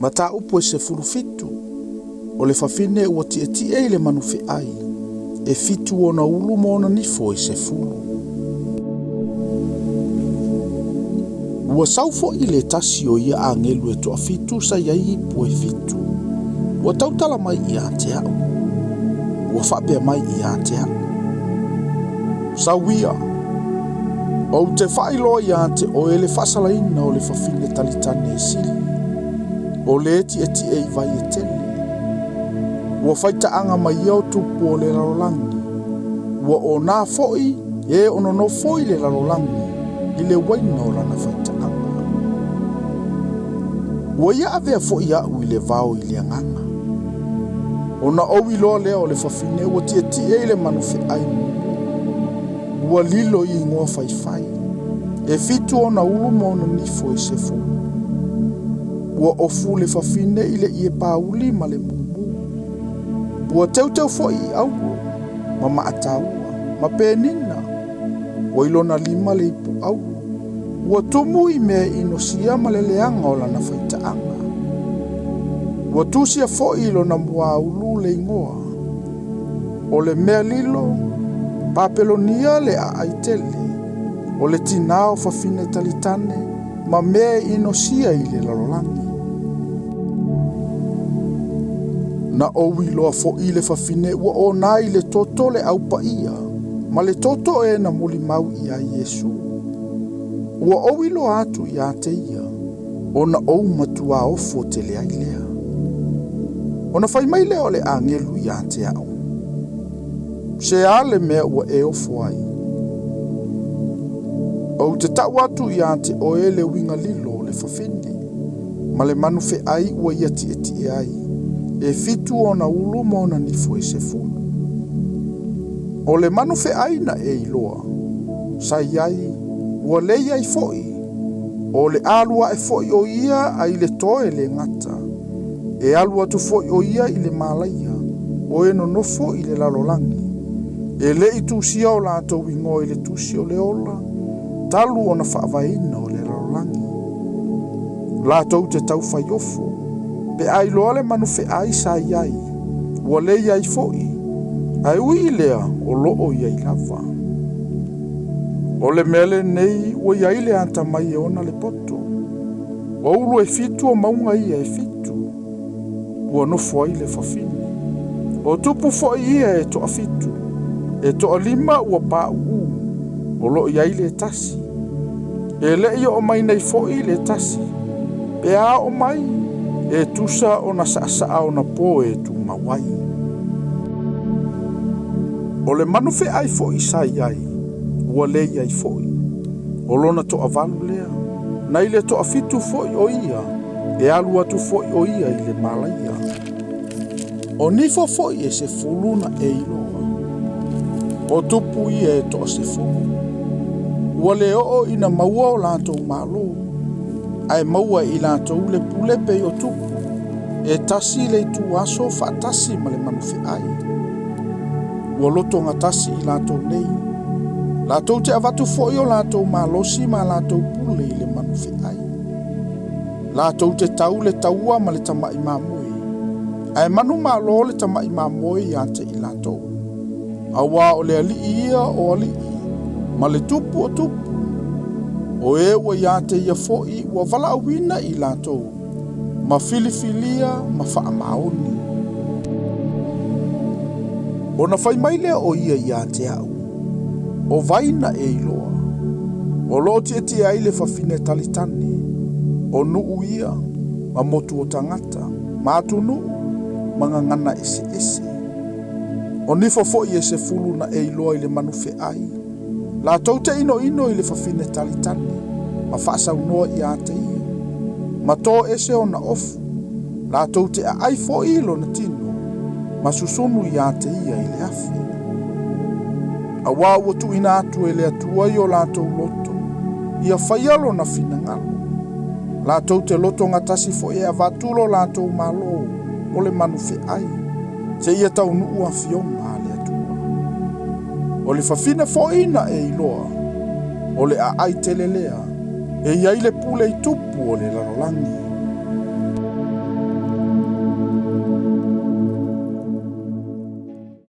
Mataupu e 17, O le fafine ua tietie i le manu feai, e fitu ona ulu ma ona nifo e 10. Ua sau foi le tasi o ia agelu e toafitu sa i ai ipu e fitu. Ua tautala mai ia te au. Ua faapea mai ia te au. Sau ia, ou te faailoa ia te oe le faasalaina o le fafine talitane e sili, o le tietie i vai e tele. Ua faitaaga ma ia o tupu o le lalolagi. Ua ona foi e o nonofo i le lalolagi i le uaina o lana faitaaga. Ua ia avea foi au i le vao i le agaga. Ona ou iloa lea o le fafine ua tietie i le manu feai mumu. Ua lilo i igoa faifai. E fitu ona ulu ma ona nifo e 10. Ua ofu le fafine i le ie pauli ma le mumu. Ua teuteu foi i auro, ma maataua, ma penina. Ua i lona lima le ipu auro. Ua tumu i mea inosia ma le leaga o lana faitaaga. Ua tusia foi i lona muaulu le igoa. O le mea lilo, Papelonia le aai tele. O le tinā o fafine talitane, ma mea inosia i le lalolagi. Na ou iloa foi le fafine ua ona i le toto le aupaia, ma le toto e na mulimau ia Iesu. Ua ou iloa atu ia te ia, ona ou matua ofo tele ai lea. Ona fai mai lea o le agelu ia te au. Se a le mea ua e ofo ai. Ou te tau atu ia te oe le uiga lilo o le fafine, ma le manu feai ua ia tietie ai, e fitu ona ulu ma ona nifo e 10. O le manu feai na e iloa, sa iai, ua le iai foi, o le alua e foi o ia ai le toe le gata, e alu atu foi o ia i le malaia, o e nonofo i le lalolagi. E le i tusia o latou igoa i le tusi o le ola, talu ona faavaeina o le lalolagi. Latou te taufai ofo, pe a iloa le manu feai sa iai, ua le iai foi, ae ui i lea o loo iai lava. O le mea lenei ua iai le atamai e ona le poto. O ulu e fitu o mauga ia e fitu, ua nofo ai le fafine. O tupu foi ia e toafitu, e toalima ua pauu, o loo iai le tasi. E le i oo mai nei foi le tasi, pe a oo mai, e tusa ona saasaa ona po e tumau ai. O le manu feai foi sa iai, ua le iai foi. O lona toavalu lea, na i le toafitu foi o ia, e alu atu foi o ia i le malaia. O nifo foi e 10 na e iloa. O tupu ia e toa 10. Ua le oo ina maua o latou malo, ae maua i latou le pule pei o tupu, e tasi le itu aso faatasi ma le manu feai. Ua loto gatasi i latou nei. Latou te avatu foi o latou malosi ma latou pule i le manu feai. Latou te tau le taua ma le tamai mamoe. Ae manu malo le tamai mamoe ia te i latou. Auā o le alii ia o alii, ma le tupu o tupu. O e ua ia te ia foi ua valaauina i latou, ma filifilia ma faamaoni. Ona fai mai lea o ia ia te au, o vai na e iloa. O loo tietie ai le fafine talitane, o nuu ia, ma motu o tagata, ma atunuu, ma gagana eseese. O nifo foi e 10 na e iloa i le manu feai, latou te inoino i le fafine talitane, ma faasaunoa ia te ia. Ma to ese ona ofu, latou te aai foi i lona tino, ma susunu ia te ia i le afi. Auā ua tuuina atu e le Atua i o latou loto, ia faia lona finagalo. Latou te loto gatasi foi e avatu lo latou malo o le manu feai, se ia taunuu afioga a le Atua. O le fafine foi na e iloa, o le aai tele lea, e iai le pule i tupu o le lalolagi.